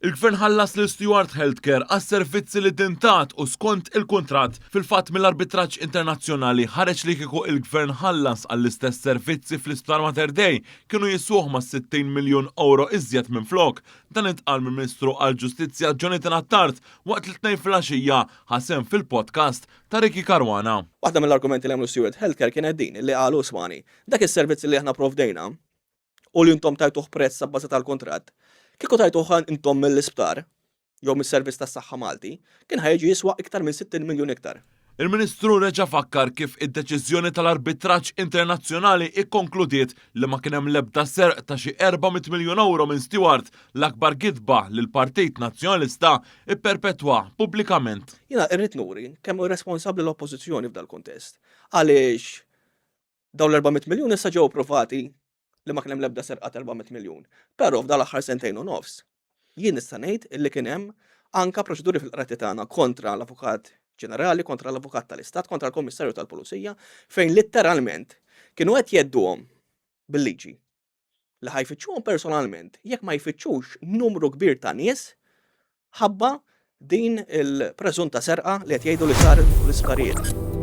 Il-Gvern ħallas lil Steward Healthcare għas-servizzi li din tat u skont il-kuntratt. Fil-fatt mill-arbitraġġ internazzjonali ħareġ li kieku il-Gvern ħallas għall-istess servizzi fl-Isptar Mater Dei kienu jiswuh mas-60 miljun ewro iżjed minflok. Dan intqal mill-Ministru għall-Ġustizzja Jonathan Attard waqt li t-Tnejn filgħaxija ħa sehem fil-podcast ta' Ricky Caruana. Waħda mill-argumenti li għamlu Steward Healthcare kienet din li qalu ismagħni, dak is-servizz li aħna provdejna u li intom tajtuh prezz abbażi tal-kuntratt, kieku tajtuh intom mill-isptar jew mis-Servizz tas-Saħħa Malti, kien ħa jiġi jiswa iktar minn 60 miljun iktar. Il-Ministru reġa' fakkar kif id-deċiżjoni tal-arbitraġġ internazzjonali kkonkludiet li ma kien hemm l-ebda serq ta' xi 400 miljun ewro minn Steward, l-akbar gidba li l-Partit Nazzjonalista pperpetwa pubblikament. Jiena rrid nuri kemm hu irresponsabbli l-Oppożizzjoni f'dal-kuntest. Għaliex Dawn l-400 miljun issa ġew provati li ma kien hemm l-ebda serqa ta' 400 miljun. Però f'dan l-aħħar sentejn u nofs, jien nista' ngħid illi kien hemm anka proċeduri fil-qrati tagħna kontra l-Avukat Ġenerali, kontra l-Avukat tal-Istat, kontra l-Kummissarju tal-Pulizija, fejn litteralment kienu qed jgħedduhom bil-liġi. li ħa jfittxuhom personalment jekk ma jfittxux numru kbir ta' nies ħabba din il-preżunta serqa li qed jgħidu li saret l-isptarijiet.